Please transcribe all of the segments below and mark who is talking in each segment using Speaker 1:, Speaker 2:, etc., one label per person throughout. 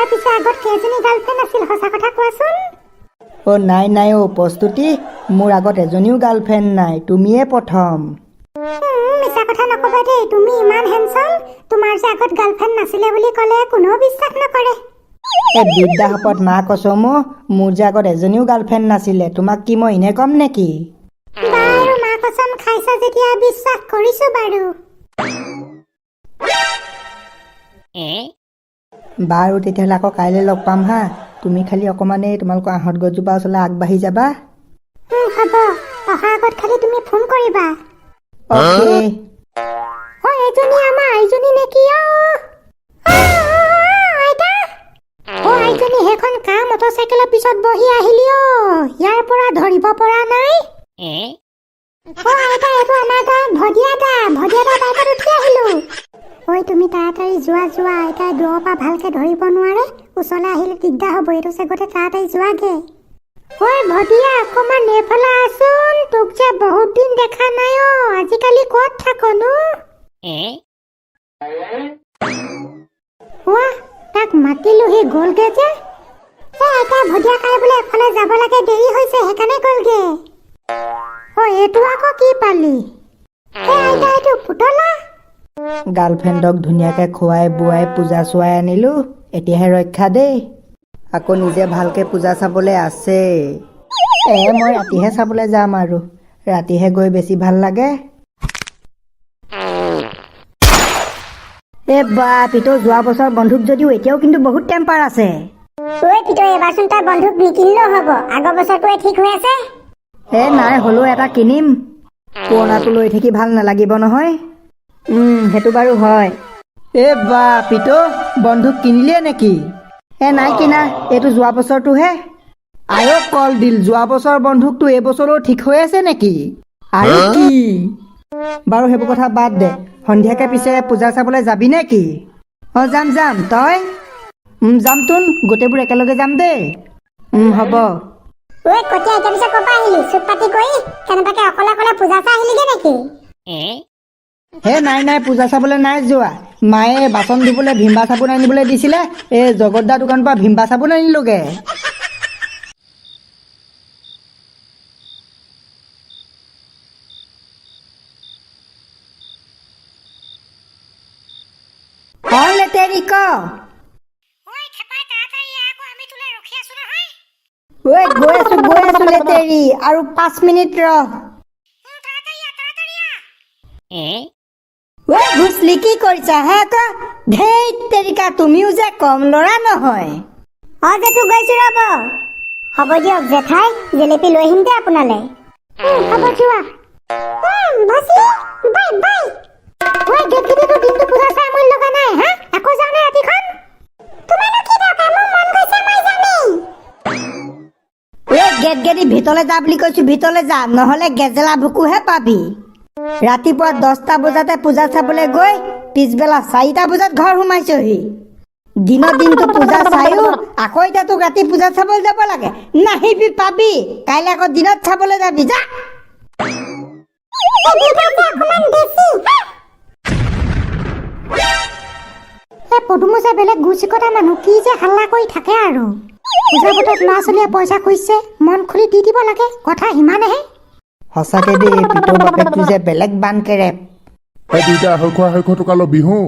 Speaker 1: তোমাৰ পিছে আগত কেইজনী গাৰ্লফ্ৰেণ্ড আছিল, সঁচা কথা কোৱাচোন?
Speaker 2: অ' নাই নাই অ' প্ৰস্তুতি, মোৰ আগত এজনীও গাৰ্লফ্ৰেণ্ড নাই, তুমিয়ে প্ৰথম।
Speaker 1: মিছা কথা নকবা দেই, তুমি ইমান হেণ্ডচাম, তোমাৰ যে আগত গাৰ্লফ্ৰেণ্ড নাছিলে বুলি ক'লে কোনেও বিশ্বাস নকৰে।
Speaker 2: এই বিদ্যা শপত মা কচম অ', মোৰ যে আগত এজনীও গাৰ্লফ্ৰেণ্ড নাছিলে, তোমাক কি মই এনে ক'ম নেকি?
Speaker 1: বাৰু, মা কচম খাইছা যেতিয়া বিশ্বাস কৰিছো বাৰু।
Speaker 2: বাৰু, তেতিয়াহ'লে আকৌ কাইলৈ লগ পাম হা। তুমি খালি অকণমান এই তোমালোকৰ আহঁত গছজোপা ওচৰলৈ আগবাঢ়ি যাবা।
Speaker 1: হ'ব, অহা আগত খালি তুমি ফোন কৰিবা।
Speaker 2: অ'কে।
Speaker 1: অ, এজনী আমাৰ আইজনী নেকি? অ অ, আইতা, অ আইজনী, সেইখন কাৰ মটৰচাইকেলৰ পিছত বহি আহিলি অ? ইয়াৰ পৰা ধৰিব পৰা নাই। অ আইতা, এইটো আমাৰ গাঁৱৰ ভদিয়া দা, ভদিয়া দা বাইকত উঠি আহিলো। ঐ, তুমি তাড়াতাড়ি যোৱা যোৱা, আইতাই দূৰৰ পৰা ভালকে ধৰিব নোৱাৰে, ওচৰলৈ আহিলে দিগদাৰ হ'ব, এইটো চেগতে তাড়াতাড়ি যোৱাগে। ঐ ভদিয়া, অকণমান এইফালে আহচোন, তোক যে বহুত দিন দেখা নাই অ, আজিকালি ক'ত থাকনো? ৱাহ, তাক মাতিলো সি গ'লগে যে। এ আইতা, ভদিয়া কাই বোলে এফালে যাব লাগে, দেৰি হৈছে, সেইকাৰণে গ'লগে। অ, এইটো আকৌ কি পালি? এ আইতা, এইটো পুতলা।
Speaker 2: গাৰ্লফ্ৰেণ্ডক ধুনীয়াকৈ খুৱাই বোৱাই পূজা চোৱাই আনিলোঁ, এতিয়াহে ৰক্ষা দেই। আকৌ নিজে ভালকৈ পূজা চাবলৈ আছেই। এ মই ৰাতিহে চাবলৈ যাম আৰু, ৰাতিহে গৈ বেছি ভাল লাগে। এ বা পিতৌ, যোৱা বছৰ বন্ধুক যদিও এতিয়াও কিন্তু বহুত টেম্পাৰ আছে।
Speaker 1: ঐ পিতৌ, এইবাৰচোন তই বন্ধুক নিকিনিলেও হ'ব, আগৰ বছৰটোৱে ঠিক হৈ আছে।
Speaker 2: এ নাই, হ'লেও এটা কিনিম, পুৰণাটো লৈ থাকি ভাল নালাগিব নহয়। সেইটো বাৰু হয়। এ বা পিতৌ, বন্ধুক কিনিলিয়ে নেকি? এ নাই কিনা, এইটো যোৱা বছৰটোহে। আয় কল দিল, যোৱা বছৰ বন্ধুকটো এইবছৰও ঠিক হৈ আছে নেকি? আৰু কি বাৰু, সেইবোৰ কথা বাদ দে, সন্ধিয়াকে পিছে পূজা চাবলৈ যাবি নেকি? অঁ যাম যাম, তই? যাম তোন, গোটেইবোৰ একেলগে যাম দেই। হ'ব।
Speaker 1: ঐ কটীয়া, এতিয়া পিছে ক'ৰ পৰা আহিলি? চুট পাতি কৰি কেনেবাকে অকলে অকলে পূজা চাই আহিলিগে নেকি?
Speaker 2: হে নাই নাই, পূজা চাবলৈ নাই যোৱা, মায়ে বাচন ধুবলৈ ভীমবা চাবোন আনিবলৈ দিছিলে, এই জগতদা দোকানৰ পৰা ভীমবা চাবোন আনিলোগে। অ লেতেৰি ক। ঐ গৈ আছো গৈ আছো লেতেৰি, আৰু 5 মিনিট ৰহ। ঐ ঘুচলি, কি কৰিছা হে? ক ধেই তেৰিকা, তুমিও যে কম ল'ৰা নহয়।
Speaker 1: অ জেঠু, গৈছো ৰ'ব। হ'ব দিয়ক জেঠাই, জেলেপি লৈ আহিম দে আপোনালে। হ'ব যোৱা। Bye bye. ঐ গেটগিটিটো দিনটো পূজা চাই আমনি লগা নাই হা? আকৌ যাওঁ নে ৰাতিখন? তোমাৰনো কি দৰকাৰ, মোৰ মন গৈছে মই যামেই।
Speaker 2: ঐ গেটগেটি, ভিতৰলৈ যা বুলি কৈছো, ভিতৰলৈ যা, নহ'লে গেজেলা ভুকুহে পাবি। ৰাতিপুৱা 10টা বজাতে পূজা চাবলৈ গৈ পিছবেলা 4টা বজাত ঘৰ সোমাইছোহি। দিনৰ দিনটো পূজা চায়ো আকৌ এতিয়া তোক ৰাতি পূজা চাবলৈ যাব লাগে। নাহিবি পাবি, কাইলৈ আকৌ দিনত চাবলৈ যাবি, যা।
Speaker 1: এই পদুমো যে বেলেগ গুচিকটা মানুহ, কি যে হাল্লা কৰি থাকে আৰু। পূজা বতৰত ল'ৰা ছোৱালীয়ে পইচা খুজিছে, মন খুলি দি দিব লাগে, কথা সিমানেহে।
Speaker 2: সঁচাকে দেই, পিতৌ বাপেকটো যে বেলেগ বানকেৰে।
Speaker 3: এই দুইটা 250 250 টকা ল'বি হো।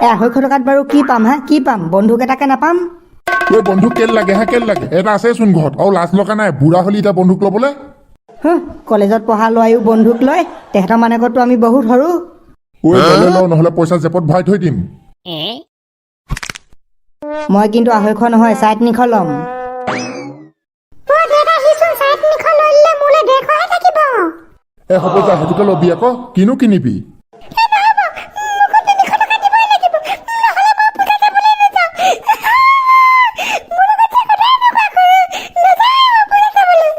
Speaker 2: এই 250 টকাত বাৰু কি পাম হা? কি পাম? বন্ধুক এটাকে নাপাম?
Speaker 3: ঐ বন্ধুক কেলে লাগে হা, কেলে লাগে? এটা আছেচোন ঘৰত, আৰু লাজ লগা নাই বুঢ়া হলি এতিয়া বন্ধুক ল'বলৈ?
Speaker 2: হুঁ, কলেজত পঢ়া ল'ৰায়ো বন্ধুক লয়, তেহেঁতৰ মানেকতো আমি বহুত সৰু।
Speaker 3: ঐ ল'লে ল, নহ'লে পইচা জেপত ভৰাই থৈ দিম।
Speaker 2: মই কিন্তু 250 নহয়, 350 ল'ম।
Speaker 1: অ দেউতা, সিচোন 350 লৈ ল'লে, মোলৈ 150হে থাকিব।
Speaker 3: এ হ'ব যা, সেইটোকে ল'বি আকৌ, কিনো কিনিবি?
Speaker 1: মোকো 300 টকা দিবই লাগিব, নহ'লে মই পূজা চাবলৈ নাযাওঁ। মোৰ লগত যে সদায় এনেকুৱা কৰে, নাযাওঁ মই পূজা চাবলৈ।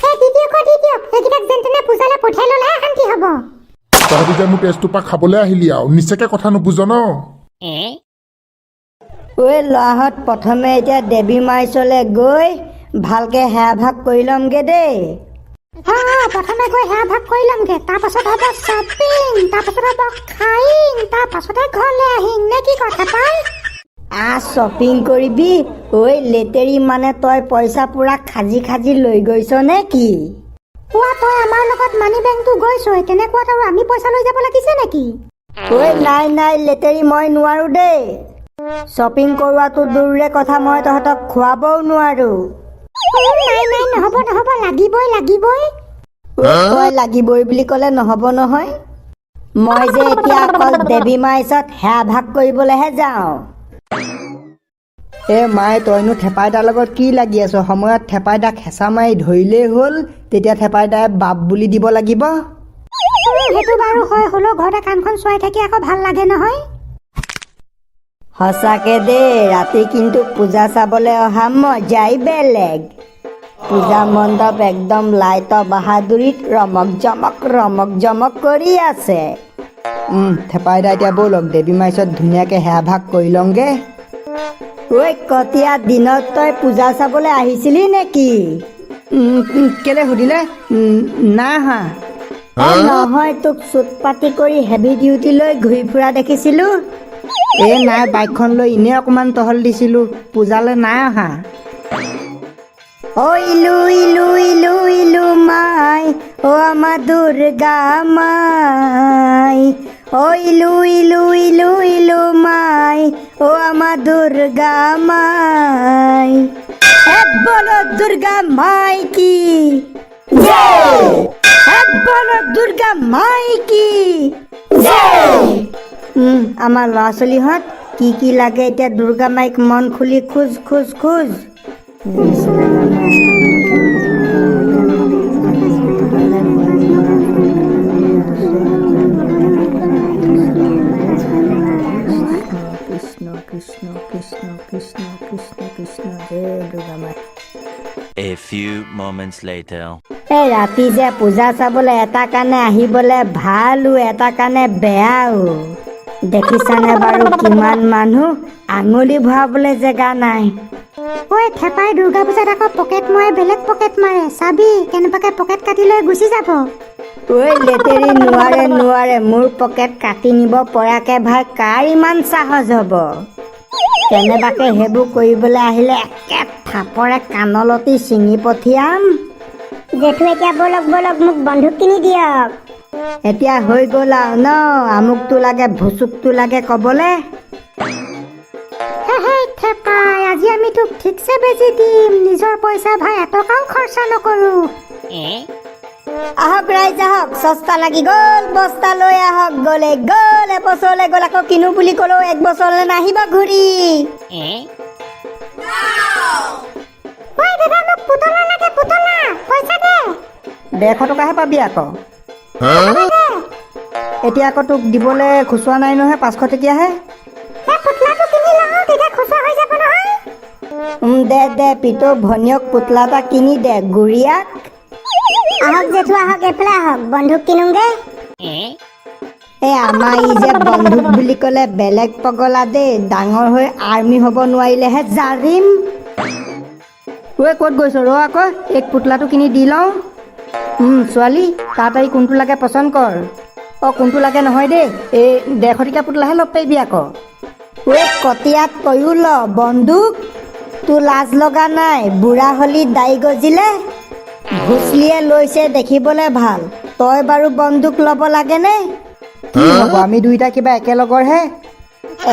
Speaker 1: এ দি দিয়ক, অ দি দিয়ক, এইকেইটাক যেন তেনে পূজালৈ পঠিয়াই ল'লেহে শান্তি হ'ব।
Speaker 3: তহঁতি যে মোৰ তেজটোৰ পৰা খাবলৈ আহিলি আৰু নিশ্চয়কে কথা নুবুজ ন।
Speaker 2: ঐ ল'ৰাহঁত, প্ৰথমে এতিয়া দেৱী মাৰ ওচৰলৈ গৈ ভালকে সেৱা ভাগ কৰি ল'মগে দেই।
Speaker 1: অ প্ৰথমে গৈ সেৱা ভাগ কৰি ল'মগে, তাৰপাছত হ'ব শ্বপিং, তাৰপাছত হ'ব খাইং, তাৰপাছতহে ঘৰলৈ আহিম নে কি কথা পাই?
Speaker 4: আহ, শ্বপিং কৰিবি? ঐ লেতেৰি, মানে তই পইচা পুৰা খাজি খাজি লৈ গৈছ নে কি?
Speaker 1: কোৱা, তই আমাৰ লগত মানি বেংকটো গৈছই, তেনেকুৱাত আৰু আমি পইচা লৈ যাব লাগিছে নেকি?
Speaker 4: ঐ নাই নাই লেতেৰি, মই নোৱাৰো দেই। শ্বপিং কৰোৱাটো দূৰৰে কথা, মই তহঁতক খুৱাবও নোৱাৰো।
Speaker 1: নাই নাই, নহ'ব নহ'ব, লাগিবই লাগিবই।
Speaker 4: ঐ, তই লাগিবই বুলি ক'লে নহ'ব নহয়। মই যে এতিয়া অকল দেৱী মাইছত সেৱা ভাগ কৰিবলৈহে যাওঁ।
Speaker 2: এ মাই, তইনো থেপাই দাৰ লগত কি লাগি আছ? সময়ত থেপাই দাক হেঁচা মাৰি ধৰিলেই হ'ল, তেতিয়া থেপাই দাই বাপ বুলি দিব লাগিব।
Speaker 1: সেইটো বাৰু হয়, হ'লেও ঘৰতে কাণখন চোৱাই থাকি আকৌ ভাল লাগে নহয়।
Speaker 4: সঁচাকে দেই, ৰাতি কিন্তু পূজা চাবলৈ অহা মজাই বেলেগ। পূজা মণ্ডপ একদম লাইটৰ বাহাদুৰিত ৰমক জমক ৰমক জমক কৰি আছে।
Speaker 2: থেপাই দা, এতিয়া ব'লক, দেৱী মাইছত ধুনীয়াকৈ সেৱা ভাগ কৰি লওঁগে।
Speaker 4: ঐ কটীয়া, দিনত তই পূজা চাবলৈ আহিছিলি নেকি?
Speaker 2: কেলে সুধিলে? নাই অহা।
Speaker 4: অ নহয়, তোক চুট পাতি কৰি হেভি ডিউটি লৈ ঘূৰি ফুৰা দেখিছিলো।
Speaker 2: এ নাই, বাইকখন লৈ এনেই অকণমান টহল দিছিলোঁ, পূজালৈ নাই অহা।
Speaker 4: ও ইলু ইলু ইলু ইলু মাই, ও আমাৰ দুৰ্গা মাই। ও ইলু ইলু ইলু ইলু মাই, ও আমাৰ দুৰ্গা মাই। এ বলো দুৰ্গা মাই কি জয়! এ বলো দুৰ্গা মাই কি জয়! আমাৰ ল'ৰা ছোৱালীহঁত, কি কি লাগে এতিয়া দুৰ্গা মাইক মন খুলি খোজ খোজ খোজ।
Speaker 2: কৃষ্ণ কৃষ্ণ কৃষ্ণ কৃষ্ণ কৃষ্ণ কৃষ্ণ, জয় দুৰ্গা মাই।
Speaker 5: A few moments later.
Speaker 4: এই ৰাতি যে পূজা চাবলৈ এটা কাৰণে আহিবলৈ ভালো, এটা কাৰণে বেয়াও। দেখিছানে বাৰু কিমান মানুহ, আঙুলি ভৰাবলৈ জেগা নাই।
Speaker 1: ঐ থেপাই, দুৰ্গা পূজাত আকৌ পকেট মৰে, বেলেগ পকেট মাৰে, চাবি, কেনেবাকে পকেট কাটি লৈ গুচি যাব।
Speaker 4: ঐ লেতেৰি, নোৱাৰে নোৱাৰে, মোৰ পকেট কাটি নিব পৰাকে ভাই কাৰ ইমান সাহস হ'ব? কেনেবাকে সেইবোৰ কৰিবলৈ আহিলে একে থাপৰে কাণলতি ছিঙি পঠিয়াম।
Speaker 1: জেঠু, এতিয়া ব'লক ব'লক, মোক বন্দুক কিনি দিয়ক।
Speaker 4: এতিয়া হৈ গ'ল আৰু ন, আমুকটো লাগে ভুচুকটো লাগে ক'বলে।
Speaker 1: হে থেপাই, আজি আমি তোক ঠিকছে বেজি দিম। নিজৰ পইচা ভাই এটকাও খৰচা নকৰো।
Speaker 4: আহক ৰাইজ আহক, সস্তা লাগি গ'ল, বস্তা লৈ আহক। গ'লে গ'ল, এবছৰলৈ গ'ল, আকৌ কিনো বুলি ক'লেও এক বছৰলৈ নাহিব ঘূৰি।
Speaker 1: ঐ দাদা, মোক পুতলা লাগে পুতলা, পইচা দে।
Speaker 2: 150 টকাহে পাবি আকৌ। এতিয়া আকৌ তোক দিবলৈ খুচুৰা নাই নহয়, 500 টকীয়াহে।
Speaker 1: এই পুতলাটো কিনি লওঁ, তেতিয়া খুচুৰা হৈ যাব নহয়।
Speaker 4: দে দে, পিতৌ ভনীয়ক পুতলা এটা কিনি দে গুৰিয়াক।
Speaker 1: আহক জেঠু আহক, এইফালে আহক, বন্দুক কিনোগে।
Speaker 4: এই আমাৰ ই যে বন্দুক বুলি ক'লে বেলেগ পগলা দেই, ডাঙৰ হৈ আৰ্মি হ'ব নোৱাৰিলেহে জাৰিম।
Speaker 2: ঐ, ক'ত গৈছ? ৰ আকৌ, এক পুতলাটো কিনি দি লওঁ। ছোৱালী, তাড়াতাড়ি কোনটো লাগে পচন্দ কৰ। অ, কোনটো লাগে নহয় দেই, এই 150 টকীয়া পুতলাহে ল'ব পাৰিবি আকৌ।
Speaker 4: ঐ কটীয়াত, তয়ো ল বন্দুক। তোৰ লাজ লগা নাই? বুঢ়া হলি, দাড়ি গজিলে, ভুচলিয়ে লৈছে দেখিবলৈ ভাল, তই বাৰু বন্দুক ল'ব লাগেনে?
Speaker 2: কি হ'ব, আমি দুইটা কিবা একেলগৰহে।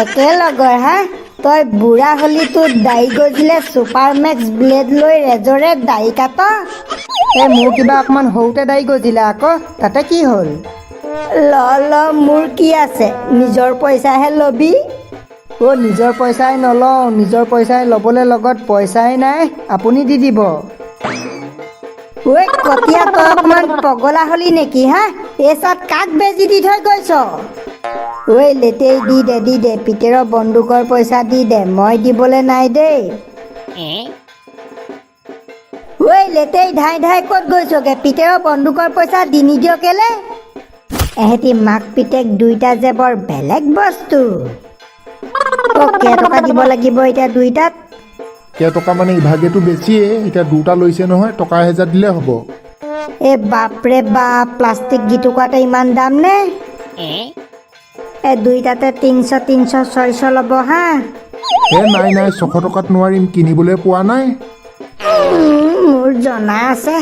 Speaker 4: একেলগৰ হা? তই বুঢ়া হলি, তোৰ দাড়ি গজিলে, ছুপাৰ মেক্স ব্লেড লৈ ৰেজৰে দাড়ি কাট।
Speaker 2: এই মোৰ কিবা অকণমান সৰুতে দাড়ি গজিলে আকৌ, তাতে কি হ'ল?
Speaker 4: ল ল, মোৰ কি আছে, নিজৰ পইচাহে ল'বি।
Speaker 2: অ' নিজৰ পইচাই নলওঁ, নিজৰ পইচাই ল'বলৈ লগত পইচাই নাই, আপুনি দি দিব।
Speaker 4: ঐ কটীয়া, তই অকণমান পগলা হলি নেকি হা? এই চাত কাক বেজি দি থৈ গৈছ? ঐ লেতেৰি, দি দে দি দে, পিতেৰৰ বন্দুকৰ পইচা দি দে, মই দিবলৈ নাই দেই। ঐ লেতেৰি, ধাই ধাই ক'ত গৈছগে? পিতেৰৰ বন্দুকৰ পইচা দি নিদিয় কেলে? এহেঁতি মাক পিতেক দুইটা যে বৰ বেলেগ বস্তু। অ, কেইটকা দিব লাগিব এতিয়া দুইটাত?
Speaker 3: কেইটকা মানে ইভাগেতো বেছিয়ে, এতিয়া দুটা লৈছে নহয়, টকা 1000 দিলে হ'ব।
Speaker 4: এই বাপৰে বাপ, প্লাষ্টিক গিটুকুৰাতে ইমান দাম নে? এই দুইটাতে 300 300 600 ল'ব হা।
Speaker 3: এ নাই নাই, 600 টকাত নোৱাৰিম, কিনিবলৈ পোৱা নাই।
Speaker 4: মোৰ জনা আছে,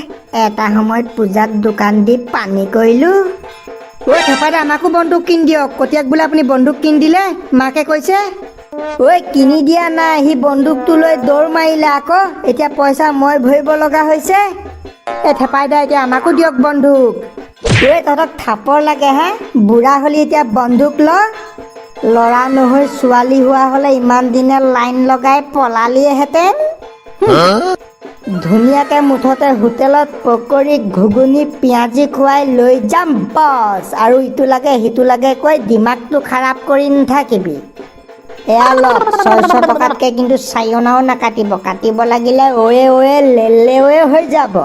Speaker 4: এটা সময়ত পূজাত দোকান দি পানী কৰিলোঁ।
Speaker 2: ঐ থেপাইদা, আমাকো বন্দুক কিনি দিয়ক। কটিয়াক বোলে আপুনি বন্দুক কিনি দিলে, মাকে কৈছে।
Speaker 4: ঐ, কিনি দিয়া নাই, সি বন্দুকটো লৈ দৌৰ মাৰিলে আকৌ, এতিয়া পইচা মই ভৰিব লগা হৈছে।
Speaker 2: এ থেপাইদা, এতিয়া আমাকো দিয়ক বন্দুক।
Speaker 4: ঐ, তহঁতক থাপৰ লাগে হে? বুঢ়া হ'লি এতিয়া বন্দুক ল। ল'ৰা নহৈ ছোৱালী হোৱা হ'লে ইমান দিনে লাইন লগাই পলালিয়েহেঁতেন ধুনীয়াকে। মুঠতে হোটেলত পকৰি, ঘুগুনি, পিঁয়াজি খুৱাই লৈ যাম, বছ। আৰু ইটো লাগে সিটো লাগে কৈ দিমাগটো খাৰাপ কৰি নাথাকিবি। এয়া ল, 600 টকাতকৈ কিন্তু 4 অনাও নাকাটিব, কাটিব লাগিলে অয়ে অয়ে লেলে অয়ে হৈ যাব।